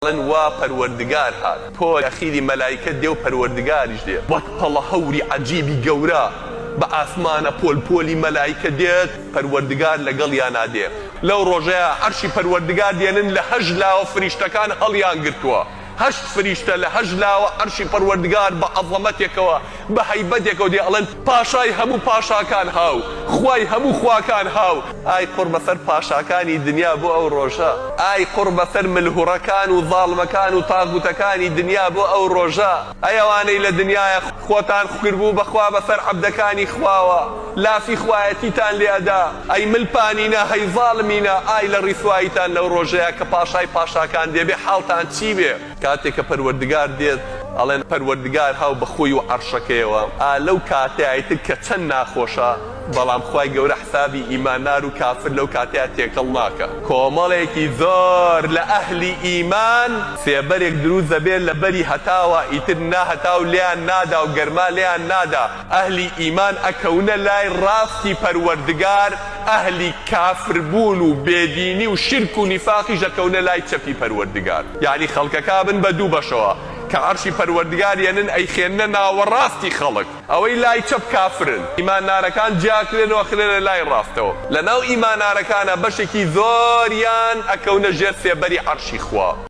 ئەڵێن وا پەروەردگار هات. پۆل ئەخیری مەلایکە دێ و پەروەردگاریش دێ. وەک پەڵە هەوری عەجیبی گەورە بە ئاسمانە پۆل پۆلی مەلایکە دێت، پەروەردگار لەگەڵیانا دێ. لەو ڕۆژەیا عەرشی پەروەردگار دێنن لە هەشت لاوە فریشتەکان هەڵیان گرتووە. هەشت فریشتە لە هەشت لاوە عەرشی پەروەردگار بە عەزەمەتێکەوە بە هەیبەتێکەوە دێ ئەڵێن پاشای هەموو پاشاکان هاو خوای هەموو خواکان هاو. ئای قوڕ بەسەر پاشاکانی دنیا بۆ ئەو ڕۆژە. ئای قوڕ بەسەر ملهوڕەکان و زاڵمەکان و تاغوتەکانی دنیا بۆ ئەو ڕۆژە. ئەی ئەوانەی لە دنیایە خۆتان خوکربوو بە خوا بەسەر عەبدەکانی خواوە لافی خوایەتیتان لێ ئەدا. ئەی مل پانینە هەی زاڵمینە ئای لە ڕیسواییتان لەو ڕۆژەیا کە پاشای پاشاکان دێ بێ حاڵتان چی بێ. کاتێ کە پەروەردگار دێت ئەڵێن پەروەردگار هاو بە خۆی و عەرشەکەیەوە ئا لەو کاتەیا ئیتر کە چەند ناخۆشە بەڵام خوای گەورە حسابی ئیماندار و کافر لەو کاتەیا تێکەڵ ناکا. کۆمەڵێکی زۆر لە ئەهلی ئیمان سێبەرێک دروست دەبێت لە بەری هەتاوە ئیتر نا هەتاو لێیان نادا و گەرما لێیان نادا ئەهلی ئیمان ئەکەونە لای ڕاستی پەروەردگار ئەهلی کافر بوون و بێدینی و شیرک و نیفاقیش ئەکەونە لای چەپی پەروەردگار یەعنی خەڵکەکە ئەبن بە دوو بەشەوە کە عەرشی پەروەردگار یەنن ئەیخێننە ناوەڕاستی خەڵک ئەوەی لای چەپ کافرن ئیماندارەکان جیاکرێنەوە ئەخرێنە لای ڕاستەوە لەناو ئیمانارەکانا بەشێکی زۆریان ئەکەونە ژێر سێبەری عەرشی خوا.